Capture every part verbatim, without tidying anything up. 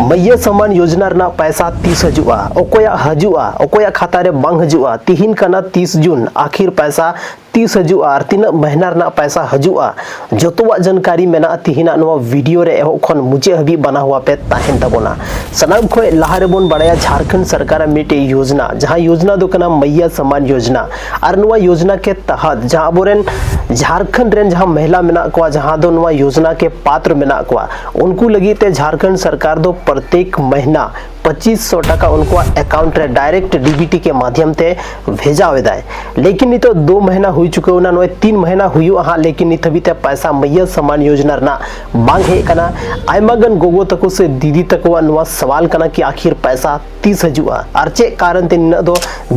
ᱢᱟᱭᱭᱟ ᱥᱟᱢᱟᱱ ᱭᱳᱡᱽᱱᱟ ᱨᱮᱱᱟᱜ ᱯᱟᱭᱥᱟ ᱛᱤᱥ ᱦᱤᱡᱩᱜᱼᱟ, ᱚᱠᱚᱭᱟᱜ ᱦᱤᱡᱩᱜᱼᱟ, ᱚᱠᱚᱭᱟᱜ ᱠᱷᱟᱛᱟ ᱨᱮ ᱵᱟᱝ ᱦᱤᱡᱩᱜᱼᱟ, ᱛᱤᱦᱤᱧ ᱠᱟᱱᱟ ᱛᱤᱥ ᱡᱩᱱ, ᱟᱠᱷᱤᱨ ᱯᱟᱭᱥᱟ ᱛᱤᱥ ᱦᱤᱡᱩᱜᱼᱟ ᱟᱨ ᱛᱤᱱᱟᱹᱜ ᱢᱟᱹᱦᱱᱟᱹ ᱨᱮᱱᱟᱜ ᱯᱟᱭᱥᱟ ᱦᱤᱡᱩᱜᱼᱟ, ᱡᱚᱛᱚᱣᱟᱜ ᱡᱟᱱᱠᱟᱨᱤ ᱢᱮᱱᱟᱜᱼᱟ ᱛᱤᱦᱤᱧᱟᱜ ᱱᱚᱣᱟ ᱵᱷᱤᱰᱤᱭᱳ ᱨᱮ᱾ ᱮᱦᱚᱵ ᱠᱷᱚᱱ ᱢᱩᱪᱟᱹᱫ ᱦᱟᱹᱵᱤᱡ ᱵᱟᱱᱟ ᱦᱩᱭᱟ ᱯᱮ ᱛᱟᱦᱮᱱ ᱛᱟᱵᱚᱱᱟ᱾ ᱥᱟᱱᱟᱢ ᱠᱷᱚᱱ ᱞᱟᱦᱟ ᱨᱮᱵᱚᱱ ᱵᱟᱲᱟᱭᱟ ᱡᱷᱟᱲᱠᱷᱚᱸᱰ ᱥᱚᱨᱠᱟᱨᱟᱜ ᱢᱤᱫᱴᱮᱡ ᱭᱳᱡᱽᱱᱟ, ᱡᱟᱦᱟᱸ ᱭᱳᱡᱽᱱᱟ ᱫᱚ ᱠᱟᱱᱟ ᱢᱟᱭᱭᱟ ᱥᱟᱢᱟᱱ ᱭᱳᱡᱽᱱᱟ᱾ ᱟᱨ ᱱᱚᱣᱟ ᱭᱳᱡᱽᱱᱟ ᱠᱮ ᱛᱟᱦᱟᱛ ᱡᱟᱦᱟᱸ ᱟᱵᱚᱨᱮᱱ ᱡᱷᱟᱲᱠᱷᱚᱸᱰ ᱨᱮᱱ ᱡᱟᱦᱟᱸ ᱢᱟᱦᱤᱞᱟ ᱢᱮᱱᱟᱜ ᱠᱚᱣᱟ, ᱡᱟᱦᱟᱸ ᱫᱚ ᱱᱚᱣᱟ ᱭᱳᱡᱽᱱᱟ ᱠᱮ ᱯᱟᱛᱨ ᱢᱮᱱᱟᱜ ᱠᱚᱣᱟ, ᱩᱱᱠᱩ ᱞᱟᱹᱜᱤᱫ ᱛᱮ ᱡᱷᱟᱲᱠᱷᱚᱸᱰ ᱥᱚᱨᱠᱟᱨ ᱫᱚ ᱯᱨᱚᱛᱮᱠ ᱢᱟᱹᱦᱱᱟᱹ ᱯᱚᱸᱪᱤᱥ ᱥᱚ ᱴᱟᱠᱟ ᱩᱱᱠᱩᱣᱟᱜ ᱮᱠᱟᱣᱩᱱᱴ ᱨᱮ ᱰᱟᱭᱨᱮᱠᱴ ᱰᱤᱵᱤᱴᱤ ᱠᱮ ᱢᱟᱫᱷᱭᱚᱢ ᱛᱮ ᱵᱷᱮᱡᱟᱣ ᱮᱫᱟᱭ᱾ ᱞᱮᱠᱤᱱ ᱱᱤᱛᱚᱜ ᱫᱩ ᱢᱟᱹᱦᱱᱟᱹ ᱦᱩᱭ ᱪᱩᱠᱟᱹᱣ ᱮᱱᱟ, ᱱᱚᱜᱼᱚᱭ ᱛᱤᱱ ᱢᱟᱹᱦᱱᱟᱹ ᱦᱩᱭᱩᱜᱼᱟ ᱦᱟᱸᱜ, ᱞᱮᱠᱤᱱ ᱱᱤᱛ ᱦᱟᱹᱵᱤᱡ ᱛᱮ ᱯᱟᱭᱥᱟ ᱢᱟᱹᱭᱭᱟᱹ ᱥᱟᱢᱟᱱ ᱭᱳᱡᱽᱱᱟ ᱨᱮᱱᱟᱜ ᱵᱟᱝ ᱦᱮᱡ ᱟᱠᱟᱱᱟ᱾ ᱟᱭᱢᱟ ᱜᱟᱱ ᱜᱚᱜᱚ ᱛᱟᱠᱚ ᱥᱮ ᱫᱤᱫᱤ ᱛᱟᱠᱚᱣᱟᱜ ᱱᱚᱣᱟ ᱥᱟᱣᱟᱞ ᱠᱟᱱᱟ ᱠᱤ ᱟᱠᱷᱤᱨ ᱯᱟᱭᱥᱟ ᱛᱤᱥ ᱦᱤᱡᱩᱜᱼᱟ ᱟᱨ ᱪᱮᱫ ᱠᱟᱨᱚᱱ ᱛᱮ ᱱᱤᱱᱟᱹᱜ ᱫᱚ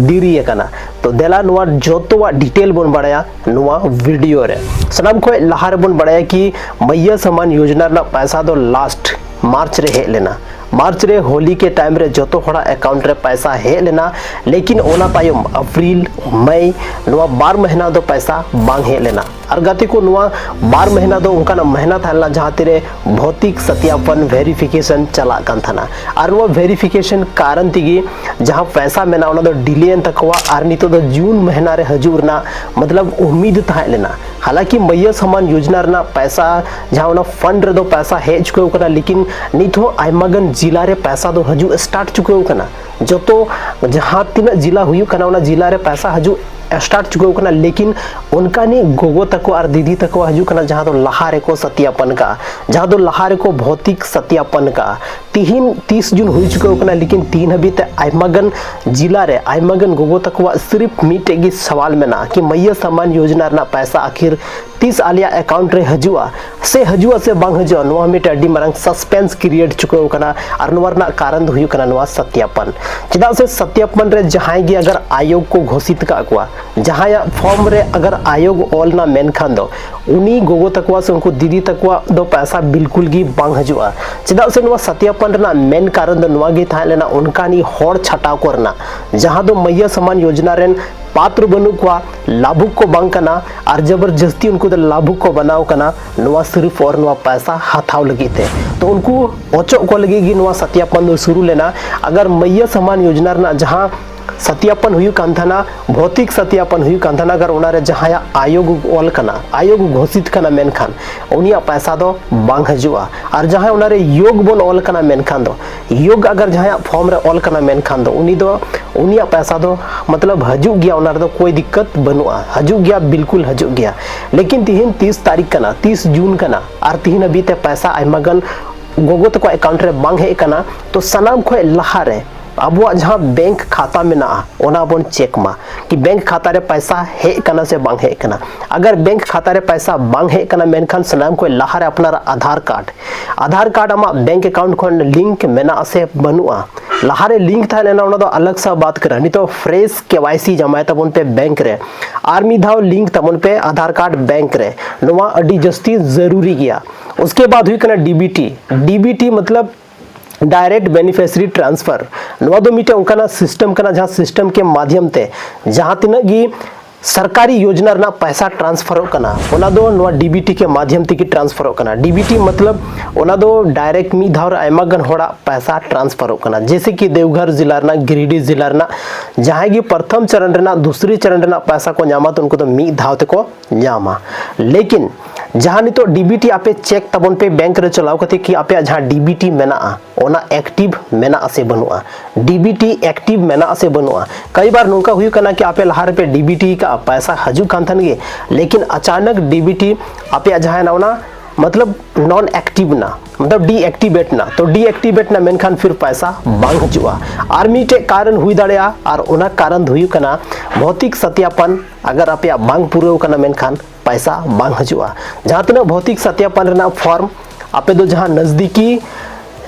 ᱫᱮᱨᱤ ᱟᱠᱟᱱᱟ᱾ ᱛᱚ ᱫᱮᱞᱟ ᱱᱚᱣᱟ ᱡᱚᱛᱚᱣᱟᱜ ᱰᱤᱴᱮᱞ ᱵᱚᱱ ᱵᱟᱲᱟᱭᱟ ᱱᱚᱣᱟ ᱵᱷᱤᱰᱤᱭᱳ ᱨᱮ᱾ ᱥᱟᱱᱟᱢ ᱠᱷᱚᱱ ᱞᱟᱦᱟ ᱨᱮᱵᱚᱱ ᱵᱟᱲᱟᱭᱟ ᱠᱤ ᱢᱟᱹᱭᱭᱟᱹ ᱥᱟᱢᱟᱱ ᱭᱳᱡᱽᱱᱟ ᱨᱮᱱᱟᱜ ᱯᱟᱭᱥᱟ ᱫᱚ ᱞᱟᱥᱴ ᱢᱟᱨᱪ ᱨᱮ ᱦᱮᱡ ᱞᱮᱱᱟ᱾ ᱢᱟᱨᱪ ᱨᱮ ᱦᱳᱞᱤ ᱠᱮ ᱴᱟᱭᱤᱢ ᱨᱮ ᱡᱚᱛᱚ ᱦᱚᱲᱟᱜ ᱮᱠᱟᱣᱩᱱᱴ ᱨᱮ ᱯᱟᱭᱥᱟ ᱦᱮᱡ ᱞᱮᱱᱟ, ᱞᱮᱠᱤᱱ ᱚᱱᱟ ᱛᱟᱭᱚᱢ ᱟᱯᱨᱤᱞ, ᱢᱟᱭ, ᱱᱚᱣᱟ ᱵᱟᱨ ᱢᱟᱹᱦᱱᱟᱹ ᱫᱚ ᱯᱟᱭᱥᱟ ᱵᱟᱝ ᱦᱮᱡ ᱞᱮᱱᱟ᱾ ᱟᱨ ᱜᱟᱛᱮ ᱠᱚ, ᱱᱚᱣᱟ ᱵᱟᱨ ᱢᱟᱹᱦᱱᱟᱹ ᱫᱚ ᱚᱱᱠᱟᱱᱟᱜ ᱢᱟᱹᱦᱱᱟᱹ ᱛᱟᱦᱮᱸ ᱞᱮᱱᱟ ᱡᱟᱦᱟᱸ ᱛᱤᱨᱮ ᱵᱷᱚᱛᱤᱠ ᱥᱟᱛᱭᱟᱯᱚᱱ ᱵᱷᱮᱨᱤᱯᱷᱤᱠᱮᱥᱚᱱ ᱪᱟᱞᱟᱜ ᱠᱟᱱ ᱛᱟᱦᱮᱱᱟ᱾ ᱟᱨ ᱱᱚᱣᱟ ᱵᱷᱮᱨᱤᱯᱷᱤᱠᱮᱥᱚᱱ ᱠᱟᱨᱚᱱ ᱛᱮᱜᱮ ᱡᱟᱦᱟᱸ ᱯᱟᱭᱥᱟ ᱢᱮᱱᱟᱜᱼᱟ ᱚᱱᱟ ᱫᱚ ᱰᱤᱞᱮ ᱮᱱ ᱛᱟᱠᱚᱣᱟ ᱟᱨ ᱱᱤᱛᱚᱜ ᱫᱚ ᱡᱩᱱ ᱢᱟᱹᱦᱱᱟᱹ ᱨᱮ ᱦᱤᱡᱩᱜ ᱨᱮᱱᱟᱜ ᱢᱚᱛᱞᱚᱵ ᱩᱢᱤᱫ ᱛᱟᱦᱮᱸ ᱞᱮᱱᱟ᱾ ᱦᱟᱞᱟᱸᱠᱤ ᱢᱟᱹᱭᱭᱟᱹ ᱥᱟᱢᱟᱱ ᱭᱳᱡᱽᱱᱟ ᱨᱮᱱᱟᱜ ᱯᱟᱭᱥᱟ ᱡᱟᱦᱟᱸ ᱚᱱᱟ ᱯᱷᱟᱱᱰ ᱨᱮᱫᱚ ᱯᱟᱭᱥᱟ ᱦᱮᱡ ᱪᱩᱠᱟᱹᱣ ᱠᱟᱱᱟ, ᱞᱮᱠᱤᱱ ᱱᱤᱛ ᱦᱚᱸ ᱟᱭᱢᱟ ᱜᱟᱱ ᱡᱤᱞᱟ ᱨᱮ ᱯᱟᱭᱥᱟ ᱫᱚ ᱦᱤᱡᱩᱜ ᱥᱴᱟᱨᱴ ᱪᱩᱠᱟᱹᱣ ᱠᱟᱱᱟ᱾ ᱡᱚᱛᱚ ᱡᱟᱦᱟᱸ ᱛᱤᱱᱟᱹᱜ ᱡᱤᱞᱟ ᱦᱩᱭᱩᱜ ᱠᱟᱱᱟ ᱚᱱᱟ ᱡᱤᱞᱟ ᱨᱮ ᱯᱟᱭᱥᱟ ᱦᱤᱡᱩᱜ ᱥᱴᱟᱨᱴ ᱪᱩᱠᱟᱹᱣ ᱠᱟᱱᱟ, ᱞᱮᱠᱤᱱ ᱚᱱᱠᱟᱱᱤᱡ ᱜᱚᱜᱚ ᱛᱟᱠᱚ ᱟᱨ ᱫᱤᱫᱤ ᱛᱟᱠᱚᱣᱟᱜ ᱦᱤᱡᱩᱜ ᱠᱟᱱᱟ ᱡᱟᱦᱟᱸ ᱫᱚ ᱞᱟᱦᱟ ᱨᱮᱠᱚ ᱥᱟᱛᱭᱟᱯᱚᱱ ᱠᱟᱜᱼᱟ, ᱡᱟᱦᱟᱸ ᱫᱚ ᱞᱟᱦᱟ ᱨᱮᱠᱚ ᱵᱷᱚᱛᱤᱠ ᱥᱟᱛᱭᱟᱯᱚᱱ ᱠᱟᱜᱼᱟ᱾ ᱛᱤᱦᱤᱧ ᱛᱤᱥ ᱡᱩᱱ ᱦᱩᱭ ᱪᱩᱠᱟᱹᱣ ᱠᱟᱱᱟ, ᱞᱮᱠᱤᱱ ᱛᱤᱦᱤᱧ ᱦᱟᱹᱵᱤᱡ ᱛᱮ ᱟᱭᱢᱟ ᱜᱟᱱ ᱡᱤᱞᱟ ᱨᱮ ᱟᱭᱢᱟ ᱜᱟᱱ ᱜᱚᱜᱚ ᱛᱟᱠᱚᱣᱟᱜ ᱥᱤᱨᱤᱯ ᱢᱤᱫᱴᱮᱡ ᱜᱮ ᱥᱟᱣᱟᱞ ᱢᱮᱱᱟᱜᱼᱟ ᱠᱤ ᱢᱟᱹᱭᱭᱟᱹ ᱥᱟᱢᱟᱱ ᱭᱳᱡᱽᱱᱟ ᱨᱮᱱᱟᱜ ᱯᱟᱭᱥᱟ ᱟᱠᱷᱤᱨ ᱛᱤᱥ ᱟᱞᱮᱭᱟᱜ ᱮᱠᱟᱣᱩᱱᱴ ᱨᱮ ᱦᱤᱡᱩᱜᱼᱟ ᱥᱮ ᱦᱤᱡᱩᱜᱼᱟ ᱥᱮ ᱵᱟᱝ ᱦᱤᱡᱩᱜᱼᱟ, ᱱᱚᱣᱟ ᱢᱤᱫᱴᱮᱡ ᱟᱹᱰᱤ ᱢᱟᱨᱟᱝ ᱥᱟᱥᱯᱮᱱᱥ ᱠᱨᱤᱭᱮᱴ ᱪᱩᱠᱟᱹᱣ ᱠᱟᱱᱟ᱾ ᱟᱨ ᱱᱚᱣᱟ ᱨᱮᱱᱟᱜ ᱠᱟᱨᱚᱱ ᱫᱚ ᱦᱩᱭᱩᱜ ᱠᱟᱱᱟ ᱱᱚᱣᱟ ᱥᱟᱛᱭᱟᱯᱚᱱ᱾ ᱪᱮᱫᱟᱜ ᱥᱮ ᱥᱟᱛᱭᱟᱯᱚᱱ ᱨᱮ ᱡᱟᱦᱟᱸᱭ ᱜᱮ ᱟᱜᱟᱨ ᱟᱭᱳᱜᱽ ᱠᱚ ᱜᱷᱳᱥᱤᱛ ᱠᱟᱜ ᱠᱚᱣᱟ, ᱡᱟᱦᱟᱸᱭᱟᱜ ᱯᱷᱚᱨᱢ ᱨᱮ ᱟᱜᱟᱨ ᱟᱭᱳᱜᱽ ᱚᱞ ᱮᱱᱟ ᱢᱮᱱᱠᱷᱟᱱ ᱫᱚ ᱩᱱᱤ ᱜᱚᱜᱚ ᱛᱟᱠᱚᱣᱟᱜ ᱥᱮ ᱩᱱᱠᱩ ᱫᱤᱫᱤ ᱛᱟᱠᱚᱣᱟᱜ ᱫᱚ ᱯᱟᱭᱥᱟ ᱵᱤᱞᱠᱩᱞ ᱜᱮ ᱵᱟᱝ ᱦᱤᱡᱩᱜᱼᱟ᱾ ᱪᱮᱫᱟᱜ ᱥᱮ ᱱᱚᱣᱟ ᱥᱟᱛᱭᱟᱯᱚᱱ ᱨᱮᱱᱟᱜ ᱢᱮᱱ ᱠᱟᱨᱚᱱ ᱫᱚ ᱱᱚᱣᱟ ᱜᱮ ᱛᱟᱦᱮᱸ ᱞᱮᱱᱟ, ᱚᱱᱠᱟᱱᱤᱡ ᱦᱚᱲ ᱪᱷᱟᱴᱟᱣ ᱠᱚ ᱨᱮᱱᱟᱜ, ᱡᱟᱦᱟᱸ ᱫᱚ ᱢᱟᱹᱭᱭᱟᱹ ᱥᱚᱢᱟᱱ ᱭᱳᱡᱽᱱᱟ ᱨᱮᱱ ᱯᱟᱛᱨᱚ ᱵᱟᱹᱱᱩᱜ ᱠᱚᱣᱟ, ᱞᱟᱵᱷᱩᱠ ᱠᱚ ᱵᱟᱝ ᱠᱟᱱᱟ, ᱟᱨ ᱡᱚᱵᱚᱨᱡᱚᱥᱛᱤ ᱩᱱᱠᱩ ᱫᱚ ᱞᱟᱵᱷᱩᱠ ᱠᱚ ᱵᱮᱱᱟᱣ ᱠᱟᱱᱟ ᱱᱚᱣᱟ ᱥᱤᱨᱯ ᱟᱨ ᱱᱚᱣᱟ ᱯᱟᱭᱥᱟ ᱦᱟᱛᱟᱣ ᱞᱟᱹᱜᱤᱫ ᱛᱮ᱾ ᱛᱚ ᱩᱱᱠᱩ ᱚᱪᱚᱜ ᱠᱚ ᱞᱟᱹᱜᱤᱫ ᱜᱮ ᱱᱚᱣᱟ ᱥᱟᱛᱭᱟᱯᱚᱱ ᱫᱚ ᱥᱩᱨᱩ ᱞᱮᱱᱟ᱾ ᱟᱜᱟᱨ ᱢᱟᱹᱭᱭᱟᱹ ᱥᱚᱢᱟᱱ ᱭᱳᱡᱽᱱᱟ ᱨᱮᱱᱟᱜ ᱡᱟᱦᱟᱸ ᱥᱟᱛᱭᱟᱯᱚᱱ ᱦᱩᱭᱩᱜ ᱠᱟᱱ ᱛᱟᱦᱮᱱᱟ, ᱵᱷᱚᱣᱛᱤᱠ ᱥᱟᱛᱭᱟᱯᱚᱱ ᱦᱩᱭᱩᱜ ᱠᱟᱱ ᱛᱟᱦᱮᱱᱟ, ᱟᱜᱟᱨ ᱚᱱᱟᱨᱮ ᱡᱟᱦᱟᱸᱭᱟᱜ ᱟᱭᱳᱜᱽ ᱚᱞ ᱠᱟᱱᱟ, ᱟᱭᱳᱜᱽ ᱜᱷᱳᱥᱤᱛ ᱠᱟᱱᱟ, ᱢᱮᱱᱠᱷᱟᱱ ᱩᱱᱤᱭᱟᱜ ᱯᱟᱭᱥᱟ ᱫᱚ ᱵᱟᱝ ᱦᱤᱡᱩᱜᱼᱟ᱾ ᱟᱨ ᱡᱟᱦᱟᱸᱭ ᱚᱱᱟᱨᱮ ᱭᱳᱜᱽ ᱵᱚᱱ ᱚᱞ ᱠᱟᱱᱟ, ᱢᱮᱱᱠᱷᱟᱱ ᱫᱚ ᱭᱳᱜᱽ ᱟᱜᱟᱨ ᱡᱟᱦᱟᱸᱭᱟᱜ ᱯᱷᱚᱨᱢ ᱨᱮ ᱚᱞ ᱠᱟᱱᱟ, ᱢᱮᱱᱠᱷᱟᱱ ᱫᱚ ᱩᱱᱤ ᱫᱚ, ᱩᱱᱤᱭᱟᱜ ᱯᱟᱭᱥᱟ ᱫᱚ ᱢᱚᱛᱞᱚᱵ ᱦᱤᱡᱩᱜ ᱜᱮᱭᱟ, ᱚᱱᱟ ᱨᱮᱫᱚ ᱠᱳᱭ ᱫᱤᱠᱠᱟᱛ ᱵᱟᱹᱱᱩᱜᱼᱟ, ᱦᱤᱡᱩᱜ ᱜᱮᱭᱟ, ᱵᱤᱞᱠᱩᱞ ᱦᱤᱡᱩᱜ ᱜᱮᱭᱟ᱾ ᱞᱮᱠᱤᱱ ᱛᱤᱦᱤᱧ ᱛᱤᱥ ᱛᱟᱹᱨᱤᱠᱷ ᱠᱟᱱᱟ, ᱛᱤᱥ ᱡᱩᱱ ᱠᱟᱱᱟ, ᱟᱨ ᱛᱤᱦᱤᱧ ᱦᱟᱹᱵᱤᱡ ᱛᱮ ᱯᱟᱭᱥᱟ ᱟᱭᱢᱟ ᱜᱟᱱ ᱜᱚᱜᱚ ᱛᱟᱠᱚ ᱟᱠᱟᱣᱩᱱᱴ ᱨᱮ ᱵᱟᱝ ᱦᱮᱡ ᱟᱠᱟᱱᱟ᱾ ᱛᱚ ᱥᱟᱱᱟᱢ ᱠᱷᱚᱱ ᱞᱟᱦᱟᱨᱮ ᱟᱵᱚᱣᱟᱜ ᱡᱟᱦᱟᱸ ᱵᱮᱝᱠ ᱠᱷᱟᱛᱟ ᱢᱮᱱᱟᱜᱼᱟ, ᱚᱱᱟ ᱵᱚᱱ ᱪᱮᱠ ᱢᱟ ᱠᱤ ᱵᱮᱝᱠ ᱠᱷᱟᱛᱟ ᱨᱮ ᱯᱟᱭᱥᱟ ᱦᱮᱡ ᱟᱠᱟᱱᱟ ᱥᱮ ᱵᱟᱝ ᱦᱮᱡ ᱟᱠᱟᱱᱟ᱾ ᱟᱜᱟᱨ ᱵᱮᱝᱠ ᱠᱷᱟᱛᱟ ᱨᱮ ᱯᱟᱭᱥᱟ ᱵᱟᱝ ᱦᱮᱡ ᱟᱠᱟᱱᱟ, ᱢᱮᱱᱠᱷᱟᱱ ᱥᱟᱱᱟᱢ ᱠᱷᱚᱱ ᱞᱟᱦᱟᱨᱮ ᱟᱯᱱᱟᱨᱟᱜ ᱟᱫᱷᱟᱨ ᱠᱟᱨᱰ, ᱟᱫᱷᱟᱨ ᱠᱟᱨᱰ ᱟᱢᱟᱜ ᱵᱮᱝᱠ ᱟᱠᱟᱣᱩᱱᱴ ᱠᱷᱚᱱ ᱞᱤᱝᱠ ᱢᱮᱱᱟᱜᱼᱟ ᱥᱮ ᱵᱟᱹᱱᱩᱜᱼᱟ᱾ ᱞᱟᱦᱟᱨᱮ ᱞᱤᱝᱠ ᱛᱟᱦᱮᱸ ᱞᱮᱱᱟ, ᱚᱱᱟ ᱫᱚ ᱟᱞᱟᱜᱽ ᱥᱟ ᱵᱟᱛ ᱠᱟᱱᱟ᱾ ᱱᱤᱛᱚᱜ ᱯᱷᱨᱮᱥ ᱠᱮ ᱣᱟᱭ ᱥᱤ ᱡᱟᱢᱟᱭ ᱛᱟᱵᱚᱱ ᱯᱮ ᱵᱮᱝᱠ ᱨᱮ, ᱟᱨ ᱢᱤᱫ ᱫᱷᱟᱣ ᱞᱤᱝᱠ ᱛᱟᱵᱚᱱ ᱯᱮ ᱟᱫᱷᱟᱨ ᱠᱟᱨᱰ ᱵᱮᱝᱠ ᱨᱮ, ᱱᱚᱣᱟ ᱟᱹᱰᱤ ᱡᱟᱹᱥᱛᱤ ᱡᱟᱹᱨᱩᱨᱤ ᱜᱮᱭᱟ᱾ ᱩᱥᱠᱮ ᱵᱟᱫ ᱦᱩᱭᱩᱜ ᱠᱟᱱᱟ D B T. D B T ᱢᱚᱛᱞᱚᱵ ᱰᱟᱭᱨᱮᱠᱴ ᱵᱮᱱᱤᱯᱷᱤᱥᱤᱭᱟᱨᱤ ᱴᱨᱟᱱᱥᱯᱷᱟᱨ᱾ ᱱᱚᱣᱟ ᱫᱚ ᱢᱤᱫᱴᱮᱱ ᱚᱱᱠᱟᱱᱟᱜ ᱥᱤᱥᱴᱮᱢ ᱠᱟᱱᱟ, ᱡᱟᱦᱟᱸ ᱥᱤᱥᱴᱮᱢ ᱠᱮ ᱢᱟᱫᱷᱭᱚᱢ ᱛᱮ ᱡᱟᱦᱟᱸ ᱛᱤᱱᱟᱹᱜ ᱜᱮ ᱥᱚᱨᱠᱟᱨᱤ ᱭᱳᱡᱽᱱᱟ ᱨᱮᱱᱟᱜ ᱯᱟᱭᱥᱟ ᱴᱨᱟᱱᱥᱯᱷᱟᱨᱚᱜ ᱠᱟᱱᱟ, ᱚᱱᱟ ᱫᱚ ᱱᱚᱣᱟ ᱰᱤ ᱵᱤ ᱴᱤ ᱠᱮ ᱢᱟᱫᱷᱭᱚᱢ ᱛᱮᱜᱮ ᱴᱨᱟᱱᱥᱯᱷᱟᱨᱚᱜ ᱠᱟᱱᱟ᱾ ᱰᱤ ᱵᱤ ᱴᱤ ᱢᱚᱛᱞᱚᱵ ᱚᱱᱟ ᱫᱚ ᱰᱟᱭᱨᱮᱠᱴ ᱢᱤᱫ ᱫᱷᱟᱣ ᱨᱮ ᱟᱭᱢᱟ ᱜᱟᱱ ᱦᱚᱲᱟᱜ ᱯᱟᱭᱥᱟ ᱴᱨᱟᱱᱥᱯᱷᱟᱨᱚᱜ ᱠᱟᱱᱟ, ᱡᱮᱭᱥᱮ ᱠᱤ ᱫᱮᱣᱜᱷᱚᱨ ᱡᱮᱞᱟ ᱨᱮᱱᱟᱜ, ᱜᱤᱨᱤᱰᱤᱦ ᱡᱮᱞᱟ ᱨᱮᱱᱟᱜ ᱡᱟᱦᱟᱸᱭ ᱜᱮ ᱯᱨᱚᱛᱷᱚᱢ ᱪᱚᱨᱚᱱ ᱨᱮᱱᱟᱜ, ᱫᱩᱥᱨᱤ ᱪᱚᱨᱚᱱ ᱨᱮᱱᱟᱜ ᱯᱟᱭᱥᱟ ᱠᱚ ᱧᱟᱢᱟ, ᱛᱚ ᱩᱱᱠᱩ ᱫᱚ ᱢᱤᱫ ᱫᱷᱟᱣ ᱛᱮᱠᱚ ᱧᱟᱢᱟ᱾ ᱞᱮᱠᱤᱱ ᱡᱟᱦᱟᱸ ᱱᱤᱛᱚᱜ ᱰᱤ ᱵᱤ ᱴᱤ ᱟᱯᱮ ᱪᱮᱠ ᱛᱟᱵᱚᱱ ᱯᱮ ᱵᱮᱝᱠ ᱨᱮ ᱪᱟᱞᱟᱣ ᱠᱟᱛᱮ ᱠᱤ ᱟᱯᱮᱭᱟᱜ ᱡᱟᱦᱟᱸ ᱰᱤ ᱵᱤ ᱴᱤ ᱢᱮᱱᱟᱜᱼᱟ, ᱚᱱᱟ ᱮᱠᱴᱤᱵᱷ ᱢᱮᱱᱟᱜᱼᱟ ᱥᱮ ᱵᱟᱹᱱᱩᱜᱼᱟ, ᱰᱤ ᱵᱤ ᱴᱤ ᱮᱠᱴᱤᱵᱷ ᱢᱮᱱᱟᱜᱼᱟ ᱥᱮ ᱵᱟᱹᱱᱩᱜᱼᱟ᱾ ᱠᱟᱭ ᱵᱟᱨ ᱱᱚᱝᱠᱟ ᱦᱩᱭᱩᱜ ᱠᱟᱱᱟ ᱠᱤ ᱟᱯᱮ ᱞᱟᱦᱟ ᱨᱮᱯᱮ ᱰᱤ ᱵᱤ ᱴᱤ ᱠᱟᱜᱼᱟ, ᱯᱟᱭᱥᱟ ᱦᱤᱡᱩᱜ ᱠᱟᱱ ᱛᱟᱦᱮᱱ ᱜᱮ, ᱞᱮᱠᱤᱱ ᱟᱪᱟᱱᱚᱠ ᱰᱤ ᱵᱤ ᱴᱤ ᱟᱯᱮᱭᱟᱜ ᱡᱟᱦᱟᱸ ᱦᱮᱱᱟᱜ ᱚᱱᱟ ᱢᱚᱛᱞᱚᱵ ᱱᱚᱱ ᱮᱠᱴᱤᱵᱷ ᱮᱱᱟ, ᱢᱚᱛᱞᱚᱵ ᱰᱤ ᱮᱠᱴᱤᱵᱷᱮᱴ ᱮᱱᱟ᱾ ᱛᱚ ᱰᱤ ᱮᱠᱴᱤᱵᱷᱮᱴ ᱮᱱᱟ, ᱢᱮᱱᱠᱷᱟᱱ ᱯᱷᱤᱨ ᱯᱟᱭᱥᱟ ᱵᱟᱝ ᱦᱤᱡᱩᱜᱼᱟ᱾ ᱟᱨ ᱢᱤᱫᱴᱮᱡ ᱠᱟᱨᱚᱱ ᱦᱩᱭ ᱫᱟᱲᱮᱭᱟᱜᱼᱟ, ᱟᱨ ᱚᱱᱟ ᱠᱟᱨᱚᱱ ᱫᱚ ᱦᱩᱭᱩᱜ ᱠᱟᱱᱟ ᱵᱷᱚᱣᱛᱤᱠ ᱥᱟᱛᱭᱟᱯᱟᱱ ᱟᱜᱟᱨ ᱟᱯᱮᱭᱟᱜ ᱵᱟᱝ ᱯᱩᱨᱟᱹᱣ ᱠᱟᱱᱟ, ᱢᱮᱱᱠᱷᱟᱱ ᱯᱟᱭᱥᱟ ᱵᱟᱝ ᱦᱤᱡᱩᱜᱼᱟ᱾ ᱡᱟᱦᱟᱸ ᱛᱤᱱᱟᱹᱜ ᱵᱷᱚᱣᱛᱤᱠ ᱥᱟᱛᱭᱟᱯᱟᱱ ᱨᱮᱱᱟᱜ ᱯᱷᱚᱨᱢ ᱟᱯᱮ ᱫᱚ ᱡᱟᱦᱟᱸ ᱱᱟᱡᱽᱫᱤᱠᱤ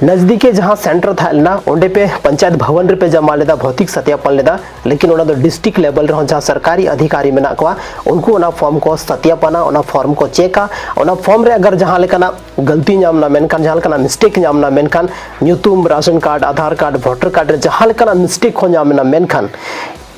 ᱱᱟᱡᱫᱤᱠᱮ ᱡᱟᱦᱟᱸ ᱥᱮᱱᱴᱟᱨ ᱛᱟᱦᱮᱸ ᱞᱮᱱᱟ, ᱚᱸᱰᱮ ᱯᱮ ᱯᱚᱧᱪᱟᱭᱮᱛ ᱵᱷᱚᱵᱚᱱ ᱨᱮᱯᱮ ᱡᱟᱢᱟ ᱞᱮᱫᱟ, ᱵᱷᱚᱛᱤᱠ ᱥᱟᱛᱭᱟᱯᱟᱱ ᱞᱮᱫᱟ, ᱞᱮᱠᱤᱱ ᱚᱱᱟ ᱫᱚ ᱰᱤᱥᱴᱨᱤᱠᱴ ᱞᱮᱵᱮᱞ ᱨᱮᱦᱚᱸ ᱡᱟᱦᱟᱸ ᱥᱚᱨᱠᱟᱨᱤ ᱟᱫᱷᱤᱠᱟᱨᱤ ᱢᱮᱱᱟᱜ ᱠᱚᱣᱟ, ᱩᱱᱠᱩ ᱚᱱᱟ ᱯᱷᱚᱨᱢ ᱠᱚ ᱥᱟᱛᱭᱟᱯᱟᱱᱟ, ᱚᱱᱟ ᱯᱷᱚᱨᱢ ᱠᱚ ᱪᱮᱠᱟ᱾ ᱚᱱᱟ ᱯᱷᱚᱨᱢ ᱨᱮ ᱟᱜᱟᱨ ᱡᱟᱦᱟᱸ ᱞᱮᱠᱟᱱᱟᱜ ᱜᱟᱹᱞᱛᱤ ᱧᱟᱢ ᱮᱱᱟ ᱢᱮᱱᱠᱷᱟᱱ, ᱡᱟᱦᱟᱸ ᱞᱮᱠᱟᱱᱟᱜ ᱢᱤᱥᱴᱮᱠ ᱧᱟᱢ ᱮᱱᱟ ᱢᱮᱱᱠᱷᱟᱱ, ᱧᱩᱛᱩᱢ, ration card, Aadhaar card, voter card ᱨᱮ ᱡᱟᱦᱟᱸ ᱞᱮᱠᱟᱱᱟᱜ ᱢᱤᱥᱴᱮᱠ ᱦᱚᱸ ᱧᱟᱢ ᱮᱱᱟ ᱢᱮᱱᱠᱷᱟᱱ,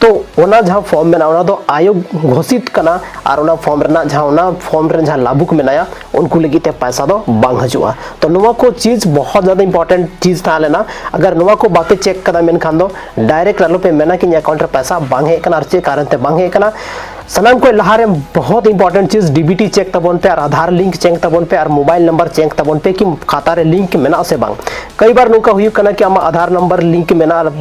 ᱛᱚ ᱚᱱᱟ ᱡᱟᱦᱟᱸ ᱯᱷᱚᱨᱢ ᱢᱮᱱᱟᱜᱼᱟ, ᱚᱱᱟ ᱫᱚ ᱟᱭᱳᱜᱽ ᱜᱷᱳᱥᱤᱛ ᱠᱟᱱᱟ᱾ ᱟᱨ ᱚᱱᱟ ᱯᱷᱚᱨᱢ ᱨᱮᱱᱟᱜ ᱡᱟᱦᱟᱸ, ᱚᱱᱟ ᱯᱷᱚᱨᱢ ᱨᱮᱱ ᱡᱟᱦᱟᱸ ᱞᱟᱵᱷᱩᱠ ᱢᱮᱱᱟᱭᱟ, ᱩᱱᱠᱩ ᱞᱟᱹᱜᱤᱫ ᱛᱮ ᱯᱚᱭᱥᱟ ᱫᱚ ᱵᱟᱝ ᱦᱤᱡᱩᱜᱼᱟ᱾ ᱛᱚ ᱱᱚᱣᱟ ᱠᱚ ᱪᱤᱡᱽ ᱵᱚᱦᱚᱛ ᱡᱟᱫᱟ ᱤᱢᱯᱚᱨᱴᱮᱱᱴ ᱪᱤᱡᱽ ᱛᱟᱦᱮᱸ ᱞᱮᱱᱟ᱾ ᱟᱜᱟᱨ ᱱᱚᱣᱟ ᱠᱚ ᱵᱟᱯᱮ ᱪᱮᱠ ᱠᱟᱫᱟ ᱢᱮᱱᱠᱷᱟᱱ ᱫᱚ ᱰᱟᱭᱨᱮᱠᱴ ᱟᱞᱚᱯᱮ ᱢᱮᱱᱟ ᱠᱤ ᱤᱧᱟᱹᱜ ᱮᱠᱟᱣᱩᱱᱴ ᱨᱮ ᱯᱚᱭᱥᱟ ᱵᱟᱝ ᱦᱮᱡ ᱠᱟᱱᱟ ᱟᱨ ᱪᱮᱫ ᱠᱟᱨᱚᱱ ᱛᱮ ᱵᱟᱝ ᱦᱮᱡ ᱠᱟᱱᱟ᱾ ᱥᱟᱱᱟᱢ ᱠᱷᱚᱱ ᱞᱟᱦᱟᱨᱮ ᱵᱚᱦᱚᱛ ᱤᱢᱯᱚᱨᱴᱮᱱᱴ ᱪᱤᱡᱽ, ᱰᱤᱵᱤᱴᱤ ᱪᱮᱠ ᱛᱟᱵᱚᱱ ᱯᱮ ᱟᱨ ᱟᱫᱷᱟᱨ ᱞᱤᱝᱠ ᱪᱮᱠ ᱛᱟᱵᱚᱱ ᱯᱮ ᱟᱨ ᱢᱳᱵᱟᱭᱤᱞ ᱱᱟᱢᱵᱟᱨ ᱪᱮᱠ ᱛᱟᱵᱚᱱ ᱯᱮ ᱠᱤ ᱠᱷᱟᱛᱟ ᱨᱮ ᱞᱤᱝᱠ ᱢᱮᱱᱟᱜᱼᱟ ᱥᱮ ᱵᱟᱝ᱾ ᱠᱟᱹᱭ ᱵᱟᱨ ᱱᱚᱝᱠᱟ ᱦᱩᱭᱩᱜ ᱠᱟᱱᱟ ᱠᱤ ᱟᱢᱟᱜ ᱟᱫᱷᱟᱨ ᱱᱟᱢᱵᱟᱨ ᱞᱤᱝᱠ ᱢᱮᱱᱟᱜᱼᱟ,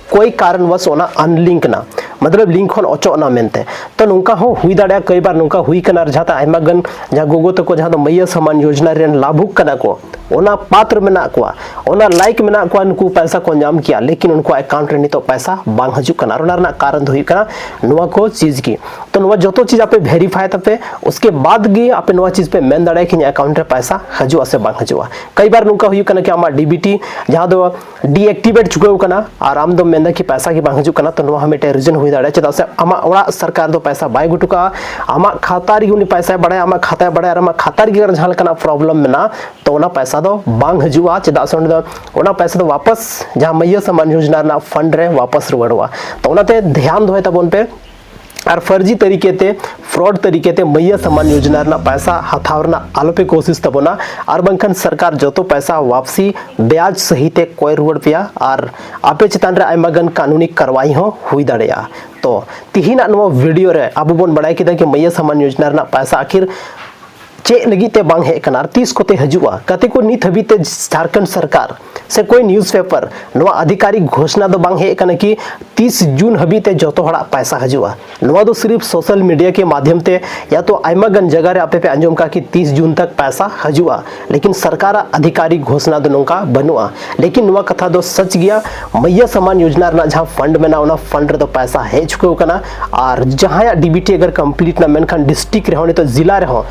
ᱠᱳᱭ ᱠᱟᱨᱚᱱᱵᱚᱥ ᱚᱱᱟ ᱟᱱᱞᱤᱝᱠ ᱮᱱᱟ, ᱢᱚᱛᱞᱚᱵ ᱞᱤᱝᱠ ᱠᱷᱚᱱ ᱚᱪᱚᱜ ᱮᱱᱟ ᱢᱮᱱᱛᱮ᱾ ᱛᱚ ᱱᱚᱝᱠᱟ ᱦᱚᱸ ᱦᱩᱭ ᱫᱟᱲᱮᱭᱟᱜᱼᱟ, ᱠᱟᱹᱭ ᱵᱟᱨ ᱱᱚᱝᱠᱟ ᱦᱩᱭ ᱠᱟᱱᱟ᱾ ᱟᱨ ᱡᱟᱦᱟᱸ ᱛᱮ ᱟᱭᱢᱟ ᱜᱟᱱ ᱡᱟᱦᱟᱸ ᱜᱚᱜᱚ ᱛᱟᱠᱚ ᱡᱟᱦᱟᱸ ᱫᱚ ᱢᱟᱹᱭᱭᱟᱹ ᱥᱚᱢᱟᱱ ᱭᱳᱡᱽᱱᱟ ᱨᱮᱱ ᱞᱟᱵᱷᱩᱠ ᱠᱟᱱᱟ ᱠᱚ, ᱚᱱᱟ ᱯᱟᱛᱨ ᱢᱮᱱᱟᱜ ᱠᱚᱣᱟ, ᱚᱱᱟ ᱞᱟᱭᱤᱠ ᱢᱮᱱᱟᱜ ᱠᱚᱣᱟ, ᱱᱩᱠᱩ ᱯᱚᱭᱥᱟ ᱠᱚ ᱧᱟᱢ ᱠᱮᱭᱟ, ᱞᱮᱠᱤᱱ ᱩᱱᱠᱩᱣᱟᱜ ᱮᱠᱟᱣᱩᱱᱴ ᱨᱮ ᱱᱤᱛᱚᱜ ᱯᱚᱭᱥᱟ ᱵᱟᱝ ᱦᱤᱡᱩᱜ ᱠᱟᱱᱟ᱾ ᱟᱨ ᱚᱱᱟ ᱨᱮᱱᱟᱜ ᱠᱟᱨᱚᱱ ᱫᱚ ᱦᱩᱭᱩᱜ ᱠᱟᱱᱟ ᱱᱚᱣᱟ ᱠᱚ ᱪᱤᱡᱽ ᱜᱮ᱾ ᱛᱚ ᱱᱚᱣᱟ ᱡᱚᱛᱚ ᱪᱤᱡᱽ ᱟᱯᱮ ᱵᱷᱮᱨᱤᱯᱷᱟᱭ ᱛᱟᱯᱮ, ᱩᱥᱠᱮ ᱵᱟᱫ ᱜᱮ ᱟᱯᱮ ᱱᱚᱣᱟ ᱪᱤᱡᱽ ᱯᱮ ᱢᱮᱱ ᱫᱟᱲᱮᱭᱟᱜᱼᱟ ᱠᱤ ᱤᱧᱟᱹᱜ ᱮᱠᱟᱣᱩᱱᱴ ᱨᱮ ᱯᱚᱭᱥᱟ ᱦᱤᱡᱩᱜᱼᱟ ᱥᱮ ᱵᱟᱝ ᱦᱤᱡᱩᱜᱼᱟ᱾ ᱠᱟᱹᱭ ᱵᱟᱨ ᱱᱚᱝᱠᱟ ᱦᱩᱭᱩᱜ ᱠᱟᱱᱟ ᱠᱤ ᱟᱢᱟᱜ ᱰᱤᱵᱤᱴᱤ ᱡᱟᱦᱟᱸ ᱫᱚ ᱰᱤᱮᱠᱴᱤᱵᱷᱮᱴ ᱪᱩᱠᱟᱹᱣ ᱠᱟᱱᱟ ᱟᱨ ᱟᱢ ᱫᱚᱢ ᱢᱮᱱᱫᱟ ᱠᱤ ᱯᱚᱭᱥᱟ ᱜᱮ ᱵᱟᱝ ᱦᱤᱡᱩᱜ ᱠᱟᱱᱟ, ᱛᱚ ᱱᱚᱣᱟ ᱦᱚᱸ ᱢᱤᱫᱴᱮᱱ ᱨᱤᱡᱚᱱ ᱦᱩᱭ ᱫᱟᱲᱮᱭᱟᱜᱼᱟ᱾ ᱪᱮᱫᱟᱜ ᱥᱮ ᱟᱢᱟᱜ ᱚᱲᱟᱜ ᱥᱚᱨᱠᱟᱨ ᱫᱚ ᱯᱚᱭᱥᱟ ᱵᱟᱭ ᱟᱹᱜᱩ ᱦᱚᱴᱚ ᱠᱟᱜᱼᱟ, ᱟᱢᱟᱜ ᱠᱷᱟᱛᱟ ᱨᱮᱜᱮ ᱩᱱᱤ ᱯᱚᱭᱥᱟᱭ ᱵᱟᱲᱟᱭᱟ, ᱟᱢᱟᱜ ᱠᱷᱟᱛᱟᱭ ᱵᱟᱲᱟᱭᱟ, ᱟᱨ ᱟᱢᱟᱜ ᱠᱷᱟᱛᱟ ᱨᱮᱜᱮ ᱟᱜᱟᱨ ᱡᱟᱦᱟᱸ ᱞᱮᱠᱟᱱᱟᱜ ᱯᱨᱚᱵᱞᱮᱢ ᱢᱮᱱᱟᱜᱼᱟ, ᱛᱚ ᱚᱱᱟ ᱯᱚᱭᱥᱟ ᱫᱚ ᱵᱟᱝ ᱦᱤᱡᱩᱜᱼᱟ᱾ ᱪᱮᱫᱟᱜ ᱥᱮ ᱚᱸᱰᱮ ᱫᱚ ᱚᱱᱟ ᱯᱚᱭᱥᱟ ᱫᱚ ᱣᱟᱯᱟᱥ ᱡᱟᱦᱟᱸ ᱢᱟᱹᱭᱭᱟᱹ ᱥᱚᱢᱟᱱ ᱭᱳᱡᱽᱱᱟ ᱨᱮᱱᱟᱜ ᱯᱷᱟᱱᱰ ᱨᱮ ᱣᱟᱯᱟᱥ ᱨᱩᱣᱟᱹᱲᱚᱜᱼᱟ᱾ ᱛᱚ ᱚᱱᱟᱛᱮ ᱫᱷᱮᱭᱟᱱ ᱫᱚᱦᱚᱭ ᱛᱟᱵᱚᱱ ᱯᱮ᱾ ᱟᱨ ᱯᱷᱟᱨᱡᱤ ᱛᱟᱹᱨᱤᱠᱮ ᱛᱮ, ᱯᱷᱨᱚᱰ ᱛᱟᱹᱨᱤᱠᱮ ᱛᱮ ᱢᱟᱹᱭᱭᱟᱹ ᱥᱚᱢᱟᱱ ᱭᱳᱡᱽᱱᱟ ᱨᱮᱱᱟᱜ ᱯᱚᱭᱥᱟ ᱦᱟᱛᱟᱣ ᱨᱮᱱᱟᱜ ᱟᱞᱚᱯᱮ ᱠᱳᱥᱤᱥ ᱛᱟᱵᱚᱱᱟ, ᱟᱨ ᱵᱟᱝᱠᱷᱟᱱ ᱥᱚᱨᱠᱟᱨ ᱡᱚᱛᱚ ᱯᱚᱭᱥᱟ ᱣᱟᱯᱥᱤ ᱵᱮᱭᱟᱡᱽ ᱥᱟᱹᱦᱤᱛᱮ ᱠᱚᱭ ᱨᱩᱣᱟᱹᱲ ᱯᱮᱭᱟ ᱟᱨ ᱟᱯᱮ ᱪᱮᱛᱟᱱ ᱨᱮ ᱟᱭᱢᱟ ᱜᱟᱱ ᱠᱟᱹᱱᱩᱱᱤ ᱠᱟᱨᱣᱟᱭ ᱦᱚᱸ ᱦᱩᱭ ᱫᱟᱲᱮᱭᱟᱜᱼᱟ᱾ ᱛᱚ ᱛᱤᱦᱤᱧᱟᱜ ᱱᱚᱣᱟ ᱵᱷᱤᱰᱤᱭᱳ ᱨᱮ ᱟᱵᱚ ᱵᱚᱱ ᱵᱟᱲᱟᱭ ᱠᱮᱫᱟ ᱠᱤ ᱢᱟᱹᱭᱭᱟᱹ ᱥᱚᱢᱟᱱ ᱭᱳᱡᱽᱱᱟ ᱨᱮᱱᱟᱜ ᱯᱚᱭᱥᱟ ᱟᱹᱠᱷᱤᱨ ᱪᱮᱫ ᱞᱟᱹᱜᱤᱫ ᱛᱮ ᱵᱟᱝ ᱦᱮᱡ ᱟᱠᱟᱱᱟ ᱟᱨ ᱛᱤᱥ ᱠᱚᱛᱮ ᱦᱤᱡᱩᱜᱼᱟ᱾ ᱜᱟᱛᱮ ᱠᱚ, ᱱᱤᱛ ᱦᱟᱹᱵᱤᱡ ᱛᱮ ᱡᱷᱟᱲᱠᱷᱚᱸᱰ ᱥᱚᱨᱠᱟᱨ ᱥᱮ ᱠᱳᱭ ᱱᱤᱭᱩᱡᱽ ᱯᱮᱯᱟᱨ ᱱᱚᱣᱟ ᱟᱫᱷᱤᱠᱟᱨᱤᱠ ᱜᱷᱳᱥᱱᱟ ᱫᱚ ᱵᱟᱝ ᱦᱮᱡ ᱟᱠᱟᱱᱟ ᱠᱤ ᱛᱤᱥ ᱡᱩᱱ ᱦᱟᱹᱵᱤᱡ ᱛᱮ ᱡᱚᱛᱚ ᱦᱚᱲᱟᱜ ᱯᱟᱭᱥᱟ ᱦᱤᱡᱩᱜᱼᱟ᱾ ᱱᱚᱣᱟ ᱫᱚ ᱥᱤᱨᱤᱯ ᱥᱳᱥᱟᱞ ᱢᱤᱰᱤᱭᱟ ᱠᱮ ᱢᱟᱫᱷᱭᱚᱢ ᱛᱮ ᱭᱟ ᱛᱚ ᱟᱭᱢᱟ ᱜᱟᱱ ᱡᱟᱭᱜᱟ ᱨᱮ ᱟᱯᱮ ᱯᱮ ᱟᱸᱡᱚᱢ ᱠᱟᱜᱼᱟ ᱠᱤ ᱛᱤᱥ ᱡᱩᱱ ᱛᱟᱠ ᱯᱟᱭᱥᱟ ᱦᱤᱡᱩᱜᱼᱟ, ᱞᱮᱠᱤᱱ ᱥᱚᱨᱠᱟᱨᱟᱜ ᱟᱫᱷᱤᱠᱟᱨᱤᱠ ᱜᱷᱳᱥᱱᱟ ᱫᱚ ᱱᱚᱝᱠᱟ ᱵᱟᱹᱱᱩᱜᱼᱟ᱾ ᱞᱮᱠᱤᱱ ᱱᱚᱣᱟ ᱠᱟᱛᱷᱟ ᱫᱚ ᱥᱟᱪ ᱜᱮᱭᱟ, ᱢᱟᱹᱭᱭᱟᱹ ᱥᱚᱢᱟᱱ ᱭᱳᱡᱽᱱᱟ ᱨᱮᱱᱟᱜ ᱡᱟᱦᱟᱸ ᱯᱷᱟᱱᱰ ᱢᱮᱱᱟᱜᱼᱟ, ᱚᱱᱟ ᱯᱷᱟᱱᱰ ᱨᱮᱫᱚ ᱯᱟᱭᱥᱟ ᱦᱮᱡ ᱪᱩᱠᱟᱹᱣ ᱠᱟᱱᱟ᱾ ᱟᱨ ᱡᱟᱦᱟᱸᱭᱟᱜ ᱰᱤᱵᱤᱴᱤ ᱟᱜᱟᱨ ᱠᱚᱢᱯᱞᱤᱴ ᱮᱱᱟ, ᱢᱮᱱᱠᱷᱟᱱ ᱰᱤᱥᱴᱨᱤᱠᱴ ᱨᱮᱦᱚᱸ, ᱱᱤᱛᱚᱜ ᱡᱮᱞᱟ ᱨᱮᱦᱚᱸ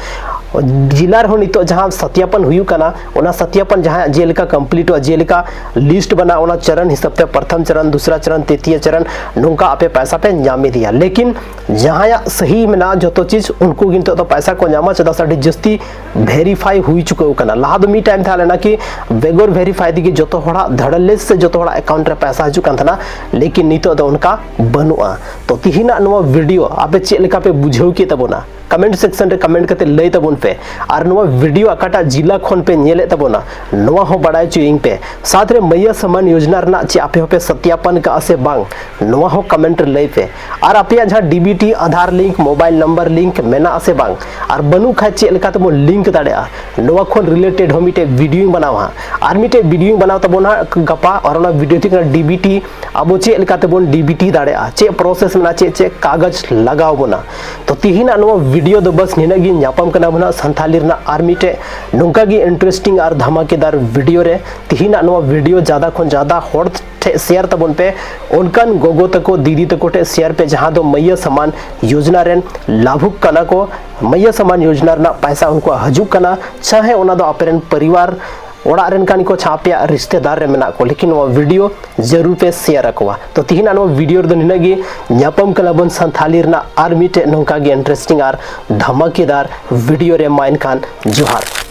ᱡᱤᱞᱟ ᱨᱮᱦᱚᱸ ᱱᱤᱛᱚᱜ ᱡᱟᱦᱟᱸ ᱥᱟᱛᱭᱟᱯᱚᱱ ᱦᱩᱭᱩᱜ ᱠᱟᱱᱟ, ᱚᱱᱟ ᱥᱟᱛᱭᱟᱯᱚᱱ ᱡᱟᱦᱟᱸ ᱡᱮᱞᱮᱠᱟ ᱠᱚᱢᱯᱞᱤᱴᱚᱜᱼᱟ, ᱡᱮᱞᱮᱠᱟ ᱞᱤᱥᱴ ᱵᱮᱱᱟᱜᱼᱟ, ᱚᱱᱟ ᱪᱚᱨᱚᱱ ᱦᱤᱥᱟᱹᱵ ᱛᱮ ᱯᱨᱚᱛᱷᱚᱢ ᱪᱚᱨᱚᱱ, ᱫᱩᱥᱨᱟ ᱪᱚᱨᱚᱱ, ᱛᱤᱛᱤᱭᱚ ᱪᱚᱨᱚᱱ, ᱱᱚᱝᱠᱟ ᱟᱯᱮ ᱯᱚᱭᱥᱟ ᱯᱮ ᱧᱟᱢ ᱤᱫᱤᱭᱟ᱾ ᱞᱮᱠᱤᱱ ᱡᱟᱦᱟᱸᱭᱟᱜ ᱥᱟᱹᱦᱤ ᱢᱮᱱᱟᱜᱼᱟ, ᱡᱚᱛᱚ ᱪᱤᱡᱽ, ᱩᱱᱠᱩ ᱜᱮ ᱱᱤᱛᱚᱜ ᱫᱚ ᱯᱚᱭᱥᱟ ᱠᱚ ᱧᱟᱢᱟ, ᱪᱮᱫᱟᱜ ᱥᱮ ᱟᱹᱰᱤ ᱡᱟᱹᱥᱛᱤ ᱵᱷᱮᱨᱤᱯᱷᱟᱭ ᱦᱩᱭ ᱪᱩᱠᱟᱹᱣ ᱠᱟᱱᱟ᱾ ᱞᱟᱦᱟ ᱫᱚ ᱢᱤᱫ ᱴᱟᱭᱤᱢ ᱛᱟᱦᱮᱸ ᱞᱮᱱᱟ ᱠᱤ ᱵᱮᱜᱚᱨ ᱵᱷᱮᱨᱤᱯᱷᱟᱭ ᱛᱮᱜᱮ ᱡᱚᱛᱚ ᱦᱚᱲᱟᱜ ᱫᱷᱟᱲᱞᱮᱥ ᱥᱮ ᱡᱚᱛᱚ ᱦᱚᱲᱟᱜ ᱮᱠᱟᱣᱩᱱᱴ ᱨᱮ ᱯᱚᱭᱥᱟ ᱦᱤᱡᱩᱜ ᱠᱟᱱ ᱛᱟᱦᱮᱱᱟ, ᱞᱮᱠᱤᱱ ᱱᱤᱛᱚᱜ ᱫᱚ ᱚᱱᱠᱟ ᱵᱟᱹᱱᱩᱜᱼᱟ᱾ ᱛᱚ ᱛᱤᱦᱤᱧᱟᱜ ᱱᱚᱣᱟ ᱵᱷᱤᱰᱤᱭᱳ ᱟᱯᱮ ᱪᱮᱫ ᱞᱮᱠᱟ ᱯᱮ ᱵᱩᱡᱷᱟᱹᱣ ᱠᱮᱫ ᱛᱟᱵᱚᱱᱟ? ᱠᱚᱢᱮᱱᱴ ᱥᱮᱠᱥᱚᱱ ᱨᱮ ᱠᱚᱢᱮᱱᱴ ᱠᱟᱛᱮ ᱞᱟᱹᱭ ᱛᱟᱵᱚᱱ ᱯᱮ᱾ ᱟᱨ ᱱᱚᱣᱟ ᱵᱷᱤᱰᱤᱭᱳ ᱚᱠᱟᱴᱟᱜ ᱡᱤᱞᱟ ᱠᱷᱚᱱ ᱯᱮ ᱧᱮᱞᱮᱫ ᱛᱟᱵᱚᱱᱟ, ᱱᱚᱣᱟ ᱦᱚᱸ ᱵᱟᱲᱟᱭ ᱦᱚᱪᱚᱭᱤᱧ ᱯᱮ᱾ ᱥᱟᱶᱛᱮ ᱨᱮ ᱢᱟᱹᱭᱭᱟᱹ ᱥᱟᱢᱟᱱ ᱭᱳᱡᱽᱱᱟ ᱨᱮᱱᱟᱜ ᱪᱮᱫ ᱟᱯᱮ ᱦᱚᱸᱯᱮ ᱥᱟᱛᱭᱟᱯᱟᱱ ᱠᱟᱜᱼᱟ ᱥᱮ ᱵᱟᱝ, ᱱᱚᱣᱟ ᱦᱚᱸ ᱠᱚᱢᱮᱱᱴ ᱨᱮ ᱞᱟᱹᱭ ᱯᱮ᱾ ᱟᱨ ᱟᱯᱮᱭᱟᱜ ᱡᱟᱦᱟᱸ DBT Aadhaar link, mobile number link ᱢᱮᱱᱟᱜᱼᱟ ᱥᱮ ᱵᱟᱝ, ᱟᱨ ᱵᱟᱹᱱᱩᱜ ᱠᱷᱟᱡ ᱪᱮᱫ ᱞᱮᱠᱟ ᱛᱮᱵᱚᱱ ᱞᱤᱝᱠ ᱫᱟᱲᱮᱭᱟᱜᱼᱟ, ᱱᱚᱣᱟ ᱠᱷᱚᱱ ᱨᱤᱞᱮᱴᱮᱰ ᱦᱚᱸ ᱢᱤᱫᱴᱮᱡ ᱵᱷᱤᱰᱤᱭᱳᱧ ᱵᱮᱱᱟᱣᱟ ᱦᱟᱸᱜ᱾ ᱟᱨ ᱢᱤᱫᱴᱮᱡ ᱵᱷᱤᱰᱤᱭᱳᱧ ᱵᱮᱱᱟᱣ ᱛᱟᱵᱚᱱᱟ ᱦᱟᱸᱜ ᱜᱟᱯᱟ, ᱟᱨ ᱚᱱᱟ ᱵᱷᱤᱰᱤᱭᱳ ᱛᱮ ᱠᱟᱱᱟ ᱰᱤᱵᱤᱴᱤ, ᱟᱵᱚ ᱪᱮᱫ ᱞᱮᱠᱟ ᱛᱮᱵᱚᱱ ᱰᱤᱵᱤᱴᱤ ᱫᱟᱲᱮᱭᱟᱜᱼᱟ, ᱪᱮᱫ ᱯᱨᱚᱥᱮᱥ ᱢᱮᱱᱟᱜᱼᱟ, ᱪᱮᱫ ᱪᱮᱫ ᱠᱟᱜᱚᱡᱽ ᱞᱟᱜᱟᱣ ᱵᱚᱱᱟ᱾ ᱛᱚ ᱛᱤᱦᱤᱧᱟᱜ ᱱᱚᱣᱟ ᱵᱷᱤᱰᱤᱭᱳ ᱫᱚ ᱵᱟᱥ ᱱᱤᱱᱟᱹᱜ ᱜᱮ᱾ ᱧᱟᱯᱟᱢ ᱠᱟᱱᱟ ᱵᱚᱱ ᱦᱟᱸᱜ ᱥᱟᱱᱛᱷᱟᱞᱤ ᱨᱮᱱᱟᱜ ᱟᱨ ᱢᱤᱫᱴᱮᱡ ᱱᱚᱝᱠᱟ ᱜᱮ ᱤᱱᱴᱟᱨᱮᱥᱴᱤᱝ ᱟᱨ ᱫᱷᱟᱢᱟᱠᱮᱫᱟᱨ ᱵᱷᱤᱰᱤᱭᱳ ᱨᱮ᱾ ᱛᱤᱦᱤᱧᱟᱜ ᱱᱚᱣᱟ ᱵᱷᱤᱰᱤᱭᱳ ᱡᱟᱫᱟ ᱠᱷᱚᱱ ᱡᱟᱫᱟ ᱦᱚᱲ ᱴᱷᱮᱡ ᱥᱮᱭᱟᱨ ᱛᱟᱵᱚᱱ ᱯᱮ, ᱚᱱᱠᱟᱱ ᱜᱚᱜᱚ ᱛᱟᱠᱚ, ᱫᱤᱫᱤ ᱛᱟᱠᱚ ᱴᱷᱮᱡ ᱥᱮᱭᱟᱨ ᱯᱮ, ᱡᱟᱦᱟᱸ ᱫᱚ ᱢᱟᱹᱭᱭᱟᱹ ᱥᱟᱢᱟᱱ ᱭᱳᱡᱽᱱᱟ ᱨᱮᱱ ᱞᱟᱵᱷᱩᱠ ᱠᱟᱱᱟ ᱠᱚ, ᱢᱟᱹᱭᱭᱟᱹ ᱥᱟᱢᱟᱱ ᱭᱳᱡᱽᱱᱟ ᱨᱮᱱᱟᱜ ᱯᱟᱭᱥᱟ ᱩᱱᱠᱩᱣᱟᱜ ᱦᱤᱡᱩᱜ ᱠᱟᱱᱟ, ᱪᱟᱦᱮ ᱚᱱᱟ ᱫᱚ ᱟᱯᱮ ᱨᱮᱱ ᱯᱚᱨᱤᱵᱟᱨ ᱚᱲᱟᱜ ᱨᱮᱱ ᱠᱟᱱ ᱠᱚ, ᱪᱟᱦᱮ ᱟᱯᱮᱭᱟᱜ ᱨᱤᱥᱛᱮᱫᱟᱨ ᱨᱮ ᱢᱮᱱᱟᱜ ᱠᱚ, ᱞᱮᱠᱤᱱ ᱱᱚᱣᱟ ᱵᱷᱤᱰᱤᱭᱳ ᱡᱟᱹᱨᱩᱲ ᱯᱮ ᱥᱮᱭᱟᱨ ᱟᱠᱚᱣᱟ᱾ ᱛᱚ ᱛᱤᱦᱤᱧᱟᱜ ᱱᱚᱣᱟ ᱵᱷᱤᱰᱤᱭᱳ ᱨᱮᱫᱚ ᱱᱤᱱᱟᱹᱜ ᱜᱮ᱾ ᱧᱟᱯᱟᱢ ᱠᱟᱱᱟ ᱵᱚᱱ ᱥᱟᱱᱛᱷᱟᱞᱤ ᱨᱮᱱᱟᱜ ᱟᱨ ᱢᱤᱫᱴᱮᱡ ᱱᱚᱝᱠᱟ ᱜᱮ ᱤᱱᱴᱟᱨᱮᱥᱴᱤᱝ ᱟᱨ ᱫᱷᱟᱢᱟᱠᱮᱫᱟᱨ ᱵᱷᱤᱰᱤᱭᱳ ᱨᱮ᱾ ᱢᱟ ᱮᱱᱠᱷᱟᱱ ᱡᱚᱦᱟᱨ᱾